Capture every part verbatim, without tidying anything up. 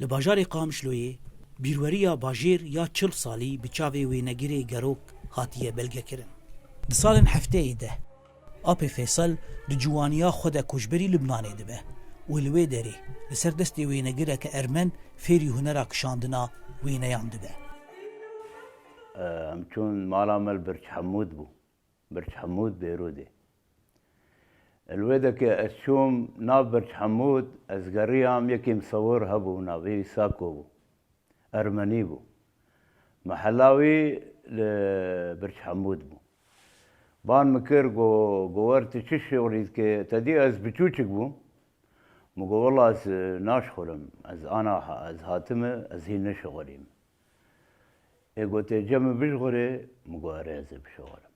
Li bajarê Qamişloyê bîrweriya bajêr ya çil salî bi çavê wênegirê Gerok hatiye belgekirin. Di salên hefteyê de Apê Feysel di ciwaniya xwe de koçberî Libnanê dibe û li wê derê li ser destê wênegireke Ermen fêrî hunera kişandina wêneyan dibe. Em çûn mala me li Birc Hemûd bû. Birc Hemûd Bêrûdê. Li wê dekê ez çûm nav Birc Hemûd, ez geriyam, yekî misewir hebû, navê wî Sako bû. Ermenî bû. Mehela wî li Birc Hemûd bû. Ban min kir, got, got, wer tu çi şixulî dikê? Te dî ez biçûçik bûm. Min got, wela ez, e, naşixulim. Ez ana ha-, ez hatime, ez hîn nişixulîm. Ê gotê, cem min bişixulê, min got, erê, ez ê bişixulim.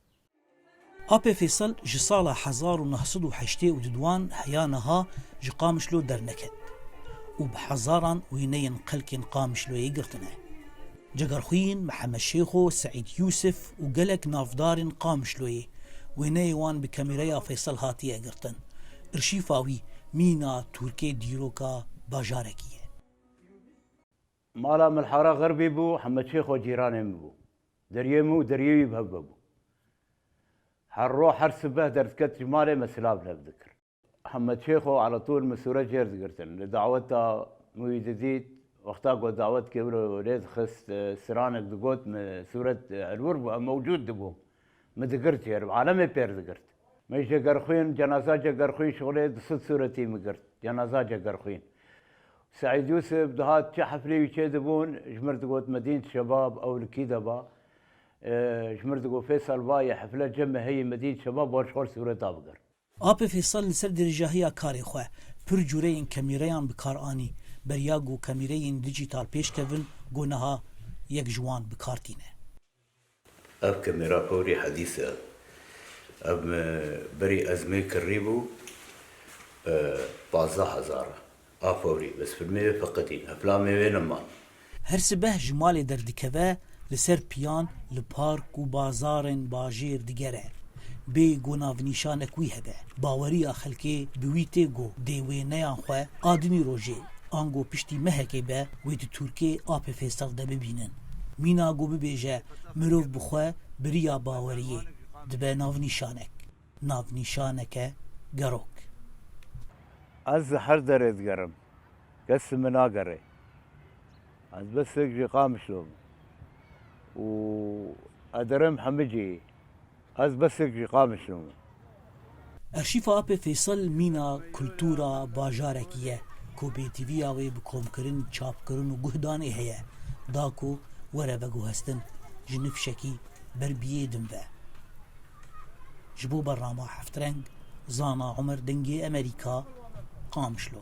Apê Feysel ji sala hezar û neh sed û heştê û duduan heya niha ji Qamişlo derneket û bi hezaran wêneyên xelkên Qamişloyê girtine. Cegerxwîn, Mihemed Şêxo, Seîd Yûsif û gelek navdarên Qamişloyê wêneyê wan bi kamîreya Feysel hatiye girtin. Irşîfa wî mîna tûrkê dîroka bajarekî ye. Mala min li Hara Xerbî bû, Hemed Şêxo cîranê min bû. Deriyê min û deriyê wî bi hev ve bû. Her roj, her sibeh derdiket ji malê, me silav li hev dikir. Hemed Şêxo ala tûl min sûret jêr digirtin. Li daweta min wî didît, wexta ku dawet kê wilo lê dixist, e, siranek digot, min sûret, e, li wir bû, em mewcûd dibûm. Min digirt jêr, alemê pêr digirt. Me Cegerxwîn, cenaza Cegerxwîn şixulê, di sed sûretî min girt. Cenaza Cegerxwîn. Seîd Yûsif dihat, çi heflê wî çê dibûn, ji mir digot, Medînet Şebab, ew li kî de ba. E, ji mir digot, Fêsal, va yê hefle cem me heyî Medînet Şebab, wer ji xwe sûreta bigir. Apê Fêsal li ser dirêjahiya karê xwe pir cûreyên kamîreyan bi kar anî. Beriya ku kamîreyên dîjîtal pêş kevin, ku niha yek ji wan bi kar tîne. Ev kamîra fewrî hedîs e. Ev me berî ez mê kirî bû, e, pazdeh hezar e. A fewrî, bes filmê wê feqetîn, eflamê wê neman. Her sibeh ji malê derdikeve, li ser piyan, li park û bazarên bajêr digere. Bê ku navnîşanek wî hebe, baweriya xelkê bi wî tê ku dê wêneyan xwe a dinî rojê, ango piştî mehekê be, wê di Tûrkê Apê Fêsal de bibînin. Mîna ku bibêje, mirov bi xwe biriya baweriyê, dibe navnîşanek. Navnîşaneke gerok. Ez ji her derê digerim. Kes min nagere. Ez besek ji Qamişlo me. Û ederim hemicî. Ez besek ji Qamişlo me. Arşîfa Apê Fêsal mîna kultura bajarekî ye ku bêtiviya wê bi komkirin, çapkirin û guhdanê heye. Da ku were veguhestin ji nifşekî ber biyê din ve. Ji bo bernama Heftreng, Zana Omer, Dengê Emerîka, Qamişlo.